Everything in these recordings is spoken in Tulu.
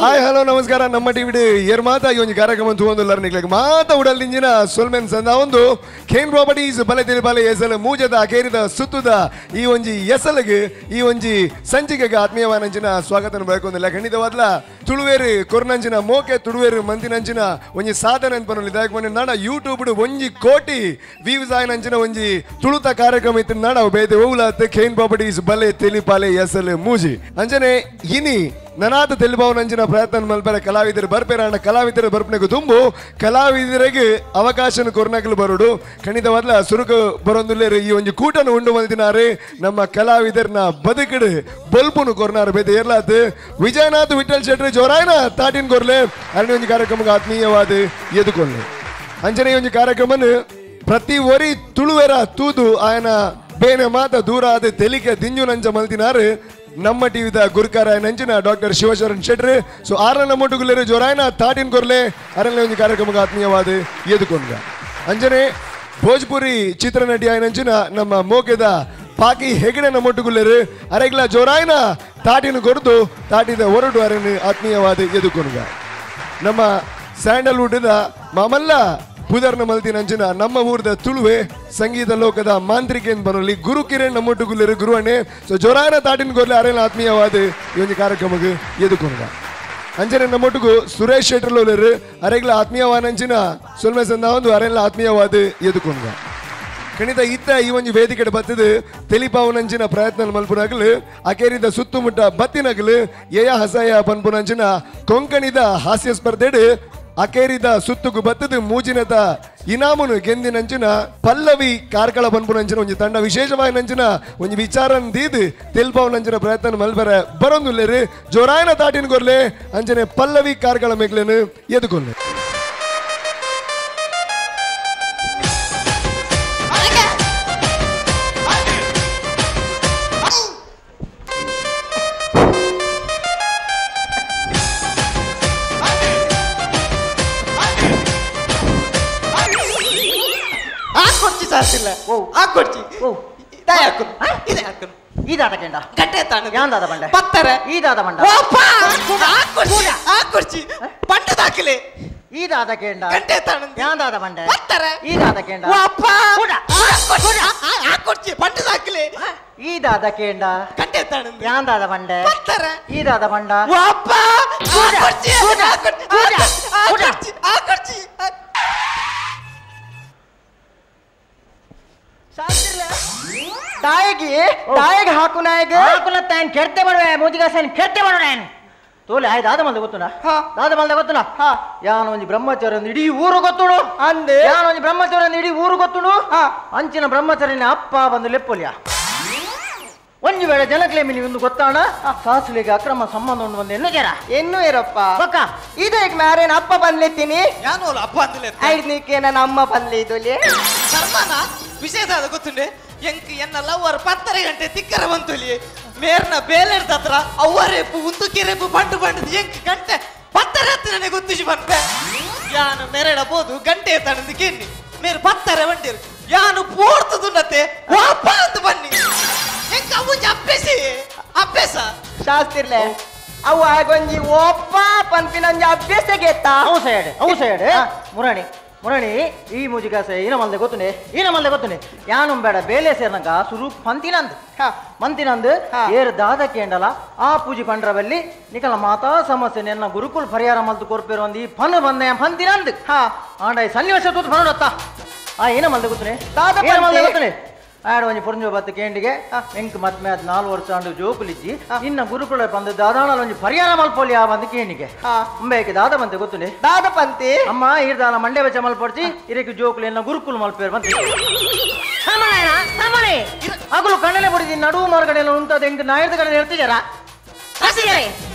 ಹಾಯ್ ಹಲೋ ನಮಸ್ಕಾರ. ನಮ್ಮ ಟಿವಿ ಏರ್ ಮಾತಾಗಿ ಒಂದು ಕಾರ್ಯಕ್ರಮ ತೂವೊಂದುಲ್ಲಾರ್ ನಿಕ್ಲೆಗ್ ಮಾತ ಉಡಲ್ ದಿಂಜಿನ ಸೊಲ್ಮೆನ್ ಸಂದ ಒಂದು ಖೇನ್ ಪ್ರಾಪರ್ಟೀಸ್ ಬಲೆ ತಿರುಪಾಲೆ ಎಸಲ್ ಮೂಜದ ಕೇರಿದ ಸುತ್ತುದ ಈ ಒಂಜಿ ಎಸಲ್ಗ್ ಈ ಒಂಜಿ ಸಂಚಿಕೆಗೆ ಆತ್ಮೀಯವಾನಂಚಿನ ಸ್ವಾಗತನ ಬಯಕೊಂದಿಲ್ಲ. ಖಂಡಿತವಾದ್ಲ ತುಳುವೇರು ಕೊರ್ನಂಚಿನ ಮೋಕೆ ತುಳುವೇರು ಮಂದಿನಂಚಿನ ಒಂಜಿ ಸಾಧನೆ ಅನ್ಪನಲ್ಲಿ ದಾಯಕ ನಾಡ ಯೂಟ್ಯೂಬ್ ಒಂಜಿ ಕೋಟಿ ವ್ಯೂಸ್ ಆಯನಂಚಿನ ಒಂಜಿ ತುಳುತ ಕಾರ್ಯಕ್ರಮ ಇತ್ತು ನಾಡ ಬೇತೆ ಓಲಾತ್ ಖೇನ್ ಪ್ರಾಪರ್ಟೀಸ್ ಬಲೆ ತೆಲಿಪಾಲೆ ಎಸಲ್ ಮೂಜಿ ಅಂಜನೆ ಇನಿ ನನಾದ ತೆಲಿಬಾವನಂಚಿನ ಪ್ರಯತ್ನ ಮಲ್ಪರೆ ಕಲಾವಿದರು ಬರ್ಪೇರ ಅಣ್ಣ ಕಲಾವಿದರು ಬರ್ಪನೆಗು ತುಂಬು ಕಲಾವಿದರಿಗೆ ಅವಕಾಶನ ಕೊರ್ನಕಲು ಬರುಡು ಖಂಡಿತವಾದ್ಲ ಸುರುಕು ಬರೊಂದುಲ್ಲೇರು ಈ ಒಂಜಿ ಕೂಟನು ಉಂಡು ಮಲ್ತಿನಾರೆ ನಮ್ಮ ಕಲಾವಿದರ್ನ ಬದುಕಡು ಬೊಲ್ಪುನು ಕೊರ್ನಾರು ಬೇತೆ ಏರ್ಲಾತ್ ವಿಜಯನಾಥ್ ವಿಠಲ್ ಶೆಟ್ಟಿ ಜೋರಾಯನ ತಾಟಿನ ಕೊರ್ಲೆ ಅರಣ್ಯ ಒಂಜಿ ಕಾರ್ಯಕ್ರಮಕ್ಕೆ ಆತ್ಮೀಯವಾದ ಎದುಕೊಳ್ಳೆ ಅಂಜನೆ ಒಂಜಿ ಕಾರ್ಯಕ್ರಮನು ಪ್ರತಿ ಒರಿ ತುಳುವೆರ ತೂದು ಆಯನ ಬೇನೆ ಮಾತ ದೂರ ಆದ ತೆಲಿಕೆ ದಿಂಜು ನಂಚ ಮಲ್ತಿನಾರು ನಮ್ಮ ಟಿವಿದ ಗುರುಕಾರ ನಂಚಿನ ಡಾಕ್ಟರ್ ಶಿವಶರಣ್ ಶೆಟ್ರು. ಸೊ ಆರನ ಮೊಟ್ಟುಗುಲ್ಲೇರು ಜೋರಾಯನ ತಾಟಿನ ಕೊರ್ಲೆ ಅರಣ್ಯ ಒಂಜಿ ಕಾರ್ಯಕ್ರಮಕ್ಕೆ ಆತ್ಮೀಯವಾದ ಎದುಕೊಂಡ ಅಂಜನೆ ಭೋಜ್ಪುರಿ ಚಿತ್ರನಟಿ ನಂಚಿನ ನಮ್ಮ ಮೋಕೆದ ಪಾಕಿ ಹೆಗಡೆ ನಮ್ಮೊಟ್ಟುಗುಲ್ಲೇರು ಅರೆಗ್ಲ ಜೋರಾಯನ ತಾಟಿನ ಕೊರದು ತಾಟಿದ ಹೊರಟು ಅರಣ್ಯ ಆತ್ಮೀಯವಾದ ಎದುಕೊಂಡ ನಮ್ಮ ಸ್ಯಾಂಡಲ್ವುಡ್ದ ಮಾಮಲ್ಲ ಪುದರ್ನ ಮಲ್ತಿನಂಚಿನ ನಮ್ಮ ಊರದ ತುಳುವೆ ಸಂಗೀತ ಲೋಕದ ಮಾಂತ್ರಿಕ ಬರಲಿ ಗುರು ಕಿರಣ್ ನಮ್ಮೊಟ್ಟುಗುಲ್ಲೇರು ಗುರುವಣ್ಣೆ. ಸೊ ಜೋರಾಯನ ತಾಟಿನ ಕೊರ್ಲೆ ಅರೇನ ಆತ್ಮೀಯವಾದ ಈ ಒಂದು ಕಾರ್ಯಕ್ರಮಕ್ಕೆ ಎದುಕೊಂಡ ಅಂಜನೆ ನಮ್ಮೊಟ್ಟಿಗೂ ಸುರೇಶ್ ಶೆಟ್ಟರ್ಲೋಲೇರು ಅರೆಗ್ಲ ಆತ್ಮೀಯವಾನಂಚಿನ ಸೊಲ್ಮೆ ಸಂದ ಒಂದು ಅರೆಲ್ಲ ಆತ್ಮೀಯವಾದ ಎದುಕೊಂಡ ಖಂಡಿತ ಇತ್ತ ಈ ಒಂದು ವೇದಿಕೆ ಬತ್ತದು ತೆಲಿಪಾವನಂಚಿನ ಪ್ರಯತ್ನ ಮಲ್ಪುನಗಲು ಅಕೇರಿದ ಸುತ್ತಮುಟ್ಟ ಬತ್ತಿನಗಲು ಏಯ ಹಸಯ ಪನ್ಪುನಂಚಿನ ಕೊಂಕಣಿದ ಹಾಸ್ಯ ಸ್ಪರ್ಧೆಡು ಅಕೇರಿದ ಸುತ್ತುಗು ಬತ್ತದು ಮೂಜಿನದ ಇನಾಮುನು ಗೆಂದಿನಂಚಿನ ಪಲ್ಲವಿ ಕಾರ್ಕಳ ಪನ್ಪುನಂಚಿನ ಒಂಜಿ ತಂಡ ವಿಶೇಷವಾಗಿ ನಂಚಿನ ಒಂಜಿ ವಿಚಾರನ್ ದೀದು ತೆಲ್ಪಾವನಂಚಿನ ಪ್ರಯತ್ನ ಮಲ್ಬರ ಬರೊಂದುಲ್ಲೇರು ಜೋರಾಯನ ತಾಟಿನ ಕೊರ್ಲೆ ಅಂಚನೆ ಪಲ್ಲವಿ ಕಾರ್ಕಳ ಮೇಗ್ಲೇನು ಎದುಕೊಲ್ಲೆ. ತಾಯಿಗೆ ತಾಯಿಗೆ ಹಾಕು ನಾಯಿಗೆ ಹಾಕುನ ತಾನು ಕೆರ್ತೆ ಮಾಡುವೆ ಮೂಜಿಗಾಸನ್ ಕೆರ್ತೆ ಮಾಡುವೆ ನಾನು ತೋಲೆ ಆಯ್ತು ದಾದ ಮಲ್ದ ಗೊತ್ತುನ ದಾದ ಮಲ್ದ ಗೊತ್ತುನ ಯಾನ ಒಂಜಿ ಬ್ರಹ್ಮಚಾರಿ ಒಂದು ಇಡೀ ಊರು ಗೊತ್ತುಡು ಅಂದೆ ಯಾನ ಒಂಜಿ ಬ್ರಹ್ಮಚಾರಿ ಒಂದು ಇಡೀ ಊರು ಗೊತ್ತುಡು ಅಂಚಿನ ಬ್ರಹ್ಮಚಾರಿನ ಅಪ್ಪ ಬಂದು ಲೆಪ್ಪೊಲಿಯ ಒಂಜಿ ವೇಳೆ ಜನಕ್ಲೇಮಿ ಒಂದು ಗೊತ್ತಾಣ ಸಾಸುಲಿಗೆ ಅಕ್ರಮ ಸಂಬಂಧ ಉಂಡು ಒಂದು ಎನ್ನು ಜರ ಎನ್ನು ಇರಪ್ಪ ಬಕ್ಕ ಇದಕ್ಕೆ ಮ್ಯಾರೇನ ಅಪ್ಪ ಬಂದ್ಲೆತ್ತೀನಿ ಯಾನು ಅಪ್ಪ ಅಂದ್ಲೆ ಐದ್ನಿಕ್ಕೆ ನನ್ನ ಅಮ್ಮ ಬಂದ್ಲೆ ಇದೊಲಿ ಧರ್ಮನ ವಿಶೇಷ ಅದ ಗೊತ್ತುಂಡೆ ಎಂಕ್ ಎನ್ನ ಲವ್ವರ್ 10 ಗಂಟೆ ತಿಕ್ಕರ ಬಂತುಲಿ ಮೇರ್ನ ಬೇಲೆಡ್ದತ್ರ ಅವ್ವರೇಪು ಉಂದು ಕೆರೆಪು ಬಂಡು ಬಂಡದು ಎಂಕ್ ಗಂಟೆ 10 ಹತ್ತು ನನಗೆ ಗೊತ್ತಿಸಿ ಬಂತೆ ಯಾನು ಮೆರಡ ಬೋದು ಗಂಟೆ ತಣದು ಕೆನ್ನಿ ಮೇರು 10 ಬಂಡಿರು ಯಾನು ಪೋಡ್ತದುನ್ನತೆ ವಾಪ ಅಂತ ಬನ್ನಿ ಎಂಕ್ ಅವು ಅಭ್ಯಾಸ ಅಭ್ಯಾಸ ಶಾಸ್ತಿರ್ಲೆ ಅವು ಆಗೊಂಜಿ ಒಪ್ಪ ಪನ್ಪಿನಂಜಿ ಅಭ್ಯಾಸ ಗೆತ್ತ ಅವು ಸೈಡ್ ಅವು ಸೈಡ್ ಮುರಾಣಿ ಮುರಣಿ ಈ ಮೂಜಿಗಾಸೆ ಈನ ಮಲ್ದೆ ಗೊತ್ತುನೆ ಈನ ಮಲ್ದೆ ಗೊತ್ತುನೆ ಯಾನು ಬೇಡ ಬೇಲೆ ಸೇರ್ನಂಗ ಸುರು ಪಂತಿನಂದ್ ಮಂತಿನಂದ್ ಏರು ದಾದ ಕೇಂಡಲ ಆ ಪೂಜೆ ಪಂಡ್ರವಲ್ಲಿ ನಿಕಲ ಮಾತಾ ಸಮಸ್ಯೆ ನೆನ್ನ ಗುರುಕುಲ್ ಪರಿಹಾರ ಮಲ್ತು ಕೊರ್ಪೇರು ಒಂದು ಈ ಫನ್ ಬಂದ ಪಂತಿನಂದ್ ಆಂಡ ಈ ಸನ್ನಿವೇಶ ತೂತು ಫನಡತ್ತ ಆ ಏನ ಮಲ್ದೆ ಗೊತ್ತುನೆ ಏನ ಮಲ್ದೆ ಗೊತ್ತುನೆ ಆಡ ಒಂಜಿ ಪುರಂಜೋ ಬತ್ತು ಕೇಂಡಿಗೆ ಎಂಕ್ ಮತ್ಮೆ ಅದ್ 4 ವರ್ಷ ಅಂಡು ಜೋಕುಲಿಜ್ಜಿ ನಿನ್ನ ಗುರುಕುಲ ಬಂದು ದಾದಾಣಲ ಒಂಜಿ ಪರಿಹಾರ ಮಲ್ಪೊಲಿ ಆ ಬಂದು ಕೇಂಡಿಗೆ ಅಂಬೇಕೆ ದಾದ ಬಂತೆ ಗೊತ್ತುನೆ ದಾದ ಪಂತಿ ಅಮ್ಮ ಈರ್ದಾಲ ಮಂಡೆ ವೆಚ್ಚ ಮಲ್ಪೊಡ್ಚಿ ಇರಕ್ಕೆ ಜೋಕುಲು ಎನ್ನ ಗುರುಕುಲು ಮಲ್ಪೇರು ಬಂತೆ ಅಗಲು ಕಣ್ಣನೆ ಬಡಿದಿ ನಡುವು ಮಾರ್ಗಡೆ ಉಂಟದ ಎಂಕ್ ನಾಯರ್ದ ಕಡೆ ಹೇಳ್ತಿದಾರ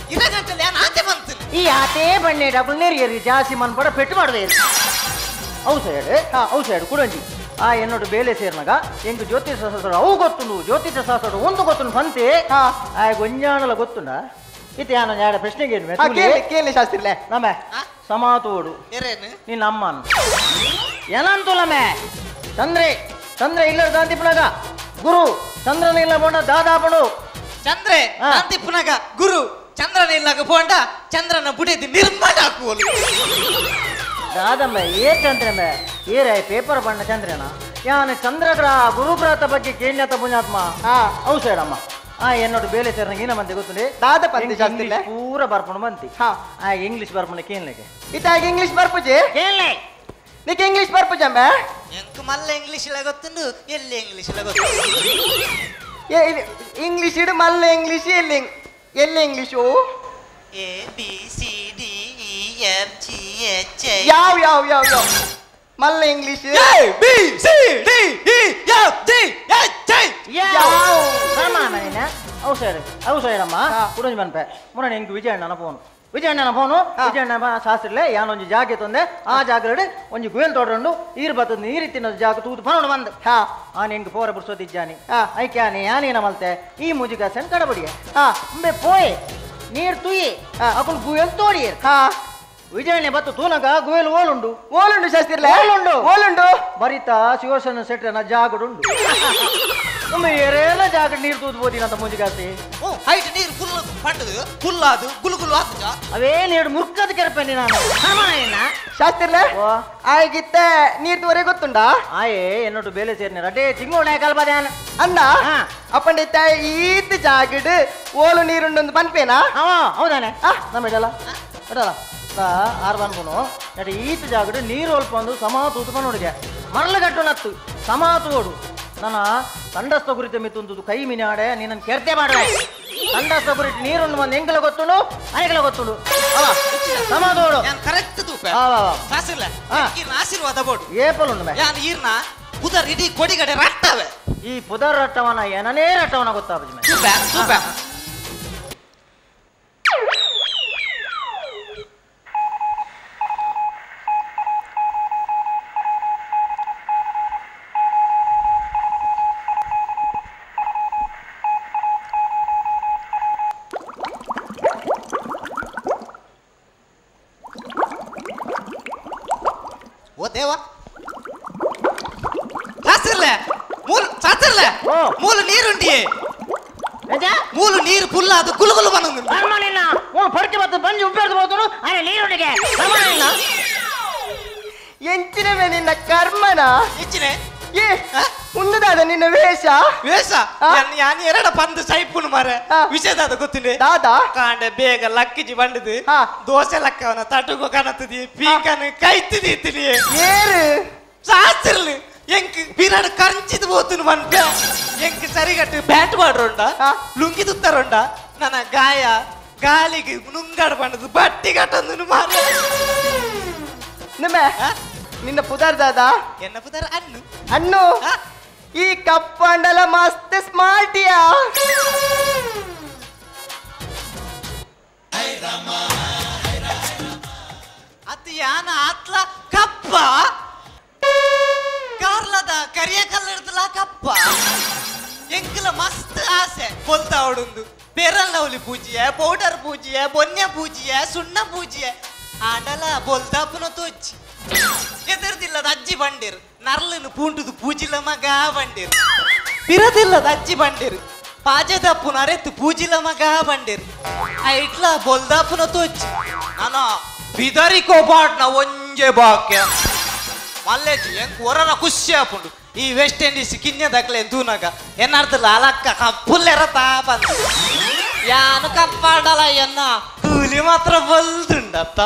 ಈ ಆತೇ ಬಣ್ಣೆ ಡಬಲ್ ನೀರು ಏರಿ ಜಾಸ್ತಿ ಮನ್ಪಡ ಪೆಟ್ಟು ಮಾಡುವೆ ಅವು ಸೈಡ್ ಅವು ಸೈಡ್ ಕುಡಂಜಿ ಆ ಎನ್ನೋಡು ಬೇಲೆ ಸೇರ್ನಾಗ ಎಂಕ್ ಜ್ಯೋತಿಷ ಶಾಸ್ತ್ರ ಅವು ಗೊತ್ತುಂಡು ಜ್ಯೋತಿಷ ಶಾಸ್ತ್ರ ಒಂದು ಗೊತ್ತುಂಡು ಪಂತೆ ಆ ಗೊಂಜಾಣಲ ಗೊತ್ತುಂಡ ಇತ್ತೆ ಯಾನ ಯಾಡ ಪ್ರಶ್ನೆಗೆ ಕೇಳಿ ಶಾಸ್ತ್ರಿಲೆ ನಮ್ಮ ಸಮಾತೋಡು ನಿನ್ನ ಅಮ್ಮನ್ ಏನಂತುಲಮೆ ಚಂದ್ರೆ ಚಂದ್ರೆ ಇಲ್ಲ ದಾಂತಿಪ್ಪನಾಗ ಗುರು ಚಂದ್ರನ ಇಲ್ಲ ಬೋಂಡ ದಾದಾಪಣು ಚಂದ್ರೆ ದಾಂತಿಪ್ಪನಾಗ ಗುರು ಚಂದ್ರನ ಇಲ್ಲಾಗ ಪೋಂಡ ಚಂದ್ರನ ಬುಡಿದಿ ನಿರ್ಮಾಣ ಹಾಕುವಲು ದಾದಮ್ಮ ಏ ಚಂದ್ರಮ್ಮ ಏರೇ ಪೇಪರ್ ಬಣ್ಣ ಚಂದ್ರನ ಯಾನ ಚಂದ್ರಗ್ರಹ ಗುರುಗ್ರಹದ ಬಗ್ಗೆ ಕೇಣ್ಯತ ಪುಣ್ಯಾತ್ಮ ಅವು ಸೇಡಮ್ಮ ಆ എന്നോട് ಬೇಲೆ ಸೇರ್ನಂಗೆ ಏನ ಮಂದಿ ಗೊತ್ತುಂಡೆ ದಾದ ಪಂತಿ ಜಾಸ್ತಿ ಪೂರ ಬರ್ಪಣ ಬಂತಿ ಆ ಇಂಗ್ಲಿಷ್ ಬರ್ಪಣ ಕೇನ್ಲೆಗೆ ಇತ್ತಾಗ ಇಂಗ್ಲಿಷ್ ಬರ್ಪುಜೆ ಕೇನ್ಲೆ ನಿಕ್ಕೆ ಇಂಗ್ಲಿಷ್ ಬರ್ಪುಜಮ್ಮ ಎಂಕ್ ಮಲ್ಲ ಇಂಗ್ಲಿಷ್ ಲ ಗೊತ್ತುಂಡು ಎಲ್ಲಿ ಇಂಗ್ಲಿಷ್ ಲ ಗೊತ್ತು ಏ ಇಂಗ್ಲಿಷ್ ಇಡು ಮಲ್ಲ ಇಂಗ್ಲಿಷ್ ಎಲ್ಲಿ ಎಲ್ಲಿ English A B C D E F G H I ಯಾವ ಯಾವ ಯಾವ ಯಾವ ಮಲ್ಲ English A B C D E F G H I ಯಾವ ಸಮಾನೈನ ಅವು ಸೈಡ್ ಅವು ಸೈಡಮ್ಮ ಕುಡಂಜಿ ಮನ್ಪೆ ಮುರಣಿ ಎಂಕ್ ವಿಜಯಣ್ಣನ ಫೋನ್ ವಿಜಯಣ್ಣನ ಫೋನು ವಿಜಯಣ್ಣ ಶಾಸ್ತ್ರಲೆ ಯಾನೊಂಜಿ ಜಾಗೆ ತೊಂದೆ ಆ ಜಾಗರಡು ಒಂಜಿ ಗುವೆಲ್ ತೋಡ್ರಂಡು ಈರು ಬತ್ತದ ನೀರು ತಿನ್ನೋದು ಜಾಗ ತೂತು ಫೋನ್ ಬಂದು ಹಾ ಆನೆ ಎಂಕ್ ಪೋರ ಬುಡ್ಸೋದಿಜ್ಜಾನಿ ಐಕೆ ಆನೆ ಯಾನೇನ ಮಲ್ತೆ ಈ ಮುಜಿಗಾಸನ್ ಕಡಬಡಿಯ ಅಂಬೆ ಪೋಯೆ ನೀರು ತುಯಿ ಅಕುಲ್ ಗುವೆಲ್ ತೋಡಿಯರ್ ಹಾ ವಿಜಯಣ್ಣೆ ಬತ್ತು ತೂನಗ ಗುವೆಲ್ ಓಲುಂಡು ಓಲುಂಡು ಶಾಸ್ತ್ರಲೆ ಓಲುಂಡು ಓಲುಂಡು ಬರಿತಾ ಶಿವಸನ ಸೆಟ್ರನ ಜಾಗಡುಂಡು ಒಮ್ಮೆ ಏರೇನ ಜಾಗ ನೀರು ತೂದು ಬೋದಿನಂತ ಮುಂಜಿಗಾಸಿ ಓ ಹೈಟ್ ನೀರು ಫುಲ್ ಪಂಡದು ಫುಲ್ ಅದು ಗುಲು ಗುಲು ಆತುಜ ಅವೇ ನೀರು ಮುರ್ಕದ ಕೆರಪೆನಿ ನಾನು ಸಾಮಾನ್ಯನ ಶಾಸ್ತ್ರಲೆ ಆಗಿತ್ತ ನೀರು ತೋರೆ ಗೊತ್ತುಂಡಾ ಆಯೇ എന്നോട് ಬೇಲೆ ಸೇರ್ನೆ ರಡೇ ತಿಂಗೋಣ ಕಲ್ಬದಾನ ಅಣ್ಣ ಅಪ್ಪಂಡಿತ್ತ ಈತ್ ಜಾಗಡು ಓಲು ನೀರುಂಡೊಂದು ಪನ್ಪೇನಾ ಹೌದಾನೆ ನಮ್ಮ ಇಡಲ್ಲ ಇಡಲ್ಲ ಆರು ಬಂದ್ಪುನು ನಟ ಈತ ಜಾಗಡು ನೀರು ಒಲ್ಪ ಒಂದು ಸಮ ತೂತು ನೋಡಿಗೆ ಮರಳು ನತ್ತು ಸಮ ತೋಡು ನನ್ನ ತಂಡಸ್ಥ ಗುರಿತ ಮಿತ್ತುಂದು ಕೈ ಮಿನಾಡೆ ನಿನ್ನನ್ನು ಕೆರ್ತೆ ಮಾಡುವೆ ತಂಡಸ್ಥ ಗುರಿತ ನೀರುಂಡು ಬಂದು ಎಂಕಲ ಗೊತ್ತುಂಡು ಅನೆಗಲ ಗೊತ್ತುಂಡು ಅವ ಸಮ ತೋಡು ಕರೆಕ್ಟ್ ತೂಪೆ ಸಾಸಿಲ್ಲ ಆಶೀರ್ವಾದ ಬೋಡು ಏಪಲುಂಡು ಮೇ ಯಾನ್ ಈರ್ನ ಪುದರ್ ಇಡೀ ಕೊಡಿಗಡೆ ರಟ್ಟವೆ ಈ ಪುದರ್ ರಟ್ಟವನ ಏನನೇ ರಟ್ಟವನ ಗೊತ್ತಾಪಜಿ ತೂಪೆ ತೂಪೆ ದೇವಾ ಶಾಸ್ತ್ರಲೆ ಮೂಲು ಶಾಸ್ತ್ರಲೆ ಮೂಲು ನೀರುಂಡಿ ಮೂಲು ನೀರು ಫುಲ್ ಅದು ಗುಲುಗುಲು ಬಂದು ಧರ್ಮನಿನ್ನ ಓ ಪಡ್ಕೆ ಬತ್ತು ಬಂಜು ಉಪ್ಪೇರ್ದು ಹೋದರು ಅರೆ ನೀರುಂಡಿಗೆ ಧರ್ಮನಿನ್ನ ಎಂಚಿನವೇ ನಿನ್ನ ಕರ್ಮನ ಎಂಚಿನೆ ಏ ಉಂದದಾದ ನಿನ್ನ ವೇಷ ವೇಷ ಯಾನ್ ಎರಡ ಪಂದು ಸೈಪುನು ಮಾರೆ ವಿಷಯದಾದ ಗೊತ್ತಿಲ್ಲ ದಾದಾ ಕಾಂಡೆ ಬೇಗ ಲಕ್ಕಿಜಿ ಬಂಡದು ದೋಸೆ ಲಕ್ಕವನ ತಟುಗು ಕನತದಿ ಪೀಕನ ಕೈತಿದಿ ಇತ್ತಿನಿ ಏರು ಶಾಸ್ತ್ರಲಿ ಎಂಕ್ ಬಿರಾಡ್ ಕಂಚಿದ ಬೋತುನು ಬಂಟ ಎಂಕ್ ಸರಿಗಟ್ಟು ಬ್ಯಾಟ್ ಮಾಡ್ರೊಂಡ ಲುಂಗಿ ತುತ್ತಾರೊಂಡ ನನ್ನ ಗಾಯ ಗಾಲಿಗೆ ನುಂಗಾಡ ಬಂಡದು ಬಟ್ಟಿ ಕಟ್ಟಂದು ಮಾರೆ ನಿಮ್ಮ ನಿನ್ನ ಪುದರ್ ದಾದಾ ಎನ್ನ ಪುದರ್ ಅಣ್ಣು ಅಣ್ಣು ಈ ಕಪ್ಪಂಡಲ ಮಸ್ತ್ ಸ್ಮಾರ್ಟಿಯಾ ಅದು ಯಾನ ಆತ್ಲ ಕಪ್ಪ ಕಾರ್ಲದ ಕರಿಯ ಕಲ್ಲರ್ದಲ ಕಪ್ಪ ಎಂಕಲ ಮಸ್ತ್ ಆಸೆ ಕೊಲ್ತಾ ಅವಡುಂದು ಪೇರಲ್ಲವಲಿ ಪೂಜಿಯ ಪೌಡರ್ ಪೂಜಿಯ ಬೊನ್ಯ ಪೂಜಿಯ ಸುಣ್ಣ ಪೂಜಿಯ ಆಂಡಲ ಬೊಲ್ದಾಪುನ ತೋಚಿ ಎದುರ್ದಿಲ್ಲದ ಅಜ್ಜಿ ಬಂಡಿರು ನರ್ಲನು ಪೂಂಟುದು ಪೂಜಿಲ ಮಗ ಬಂಡಿರು ಪಿರದಿಲ್ಲದ ಅಜ್ಜಿ ಬಂಡಿರು ಪಾಜದಪ್ಪುನ ಅರೆತ್ತು ಪೂಜಿಲ ಮಗ ಬಂಡಿರು ಆ ಇಟ್ಲ ಬೊಲ್ದಾಪುನ ತೋಚಿ ನಾನ ಬಿದರಿಕೋ ಬಾಟ್ನ ಒಂಜೆ ಬಾಕ್ಯ ಮಲ್ಲೇಜಿ ಎಂಕ್ ಒರನ ಖುಷಿ ಆಪುಂಡು ಈ ವೆಸ್ಟ್ ಇಂಡೀಸ್ ಕಿನ್ಯ ದಕ್ಲೆ ತೂನಾಗ ಎನ್ನಾರ್ದಲ್ಲ ಅಲಕ್ಕ ಕಪ್ಪುಲ್ಲೆರ ತಾಪಂತ ಯಾನು ಕಪ್ಪಾಡಲ ಎನ್ನ ಕೂಲಿ ಮಾತ್ರ ಬಲ್ದುಂಡತ್ತ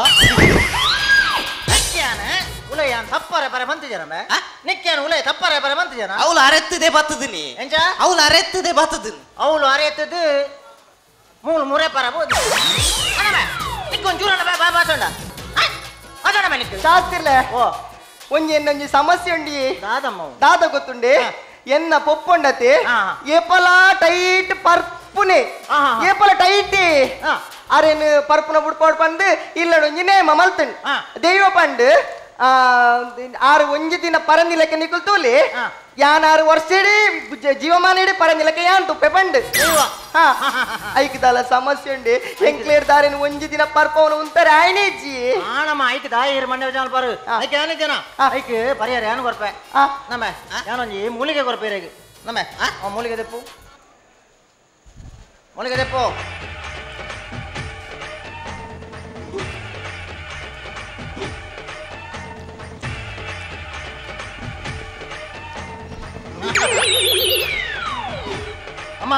ಉಲಯಾನ್ ತಪ್ಪರೆ ಪರೆ ಬಂತಿಜನಮೆ ನಿಕ್ಯಾನ ಉಲಯ ತಪ್ಪರೆ ಪರೆ ಬಂತಿಜನ ಅವಳು ಅರೆತ್ತದೆ ಬತ್ತದಿನಿ ಎಂಚ ಅವಳು ಅರೆತ್ತದೆ ಬತ್ತದಿನಿ ಅವಳು ಅರೆತ್ತದು ಮೂಲು ಮೂರೇ ಪರ ಬೋದು ಅಣ್ಣಮೆ ನಿಕ್ಕೊಂದು ಚೂರಣ್ಣ ಬಾ ಬಾ ಬಾಸಂಡ ಬಾಸಂಡ ನಿಕ್ಕು ಶಾಸ್ತ್ರಲೆ ಓ ಒಂಜಿ ಎನ್ನೊಂಜಿ ಸಮಸ್ಯೆ ಉಂಡಿ ದಾದಮ್ಮ ದಾದ ಗೊತ್ತುಂಡೆ ಎನ್ನ ಪೊಪ್ಪೊಂಡತೆ ಏಪಲ ಟೈಟ್ ಪರ್ಪುನೆ ಏಪಲ ಟೈಟ್ ಅರೇನು ಪರ್ಪುನ ಬುಡ್ಪಾಡ್ ಪಂಡು ಇಲ್ಲ ನೇಮ ಮಲ್ತುಂಡು ದೈವ ಪಂಡು ಆರು ಒಂಜಿ ದಿನ ಪರಂದಿಲಕ್ಕೆ ನಿಕುಲ್ ತೂಲಿ ಯಾನಾರು ವರ್ಷ ಇಡೀ ಜೀವಮಾನ ಇಡೀ ಪರಂದಿಲಕ್ಕೆ ಯಾನ್ ತುಪ್ಪೆ ಪಂಡು ಹಾ ಐಕ್ ದಾಲ ಸಮಸ್ಯೆ ಉಂಡೆ ಎಂಕ್ಲೇರ್ ದಾರಿನ ಒಂಜಿ ದಿನ ಪರ್ಪವನ ಉಂತಾರೆ ಆಯ್ನೇಜಿ ಆಣಮ್ಮ ಐಕ್ ದಾಯಿ ಮಂಡ್ಯ ಜನ ಪಾರು ಐಕ್ ಯಾನ ಜನ ಐಕ್ ಪರಿಹಾರ ಯಾನು ಕೊರ್ಪೆ ನಮ್ಮ ಯಾನೊಂಜಿ ಮೂಲಿಗೆ ಕೊರ್ಪೆ ಇರೇಗ್ ನಮ್ಮ ಮೂಲಿಗೆ ದೆಪ್ಪು ಮೂಲಿಗೆ ದೆಪ್ಪು ಅಮ್ಮ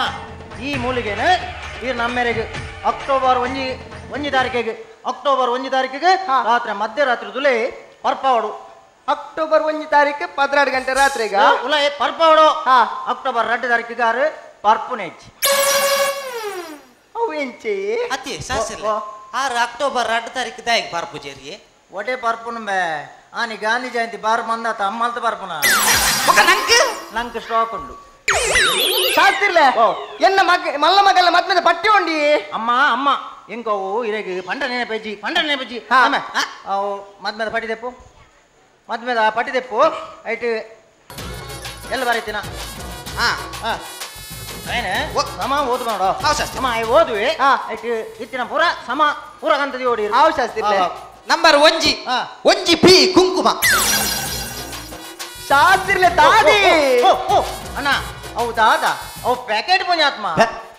ಈ ಮೂಲಿಗೆನ ಈ ನಮ್ಮೆರೆಗೆ ಅಕ್ಟೋಬರ್ 1 ತಾರೀಕಿಗೆ ಅಕ್ಟೋಬರ್ 1 ತಾರೀಕಿಗೆ ರಾತ್ರಿ ಮಧ್ಯರಾತ್ರಿ ದುಲೆ ಪರ್ಪಾವಡು ಅಕ್ಟೋಬರ್ 1 ತಾರೀಕು 12 ಗಂಟೆ ರಾತ್ರಿಗ ಉಲೈ ಪರ್ಪಾವಡು ಅಕ್ಟೋಬರ್ 2 ತಾರೀಕಿಗೆ ಆರು ಪರ್ಪುನೆಚ್ಚಿ ಅವು ಎಂಚಿ ಅತಿ ಸಾಸಿಲ್ಲ ಆರು ಅಕ್ಟೋಬರ್ 2 ತಾರೀಕು ದಾಯಿಗೆ ಪರ್ಪು ಜೇರಿಗೆ ಒಡೆ ಪರ್ಪುನು ಬೇ ಆನಿ ಗಾಂಧಿ ಜಯಂತಿ ಬಾರ್ ಮಂದಾತ ಅಮ್ಮಲ್ತ ಪರ್ಪುನ ನಂಗೆ ನಂಗೆ ಸ್ಟಾಕ್ ಉಂಡು ಶಾಸ್ತಿರ್ಲೆ ಎನ್ನ ಮಗ ಮಲ್ಲ ಮಗಲ್ಲ ಮದ್ಮೇಲೆ ಪಟ್ಟಿ ಉಂಡಿ ಅಮ್ಮ ಅಮ್ಮ ಎಂಕವು ಇರೇಗಿ ಪಂಡ ನೆನಪೆಜ್ಜಿ ಪಂಡ ನೆನಪೆಜ್ಜಿ ಅವು ಮದ್ಮೇಲೆ ಪಟ್ಟಿ ತೆಪ್ಪು ಮದ್ಮೇಲೆ ಪಟ್ಟಿ ತೆಪ್ಪು ಐಟ್ ಎಲ್ಲ ಬರೀತೀನ ಸಮ ಓದು ಮಾಡೋ ಸಮ ಓದುವೆ ಐಟ್ ಇತ್ತಿನ ಪೂರ ಸಮ ಪೂರ ಕಂತದಿ ಓಡಿ ಆವು ಶಾಸ್ತಿರ್ಲೆ ನಂಬರ್ 1 1 ಪಿ ಕುಂಕುಮ ಶಾಸ್ತಿರ್ಲೆ ದಾದಿ ಅಣ್ಣ ಅವು ದಾದ ಅವು ಪ್ಯಾಕೆಟ್ ಪುಣ್ಯಾತ್ಮ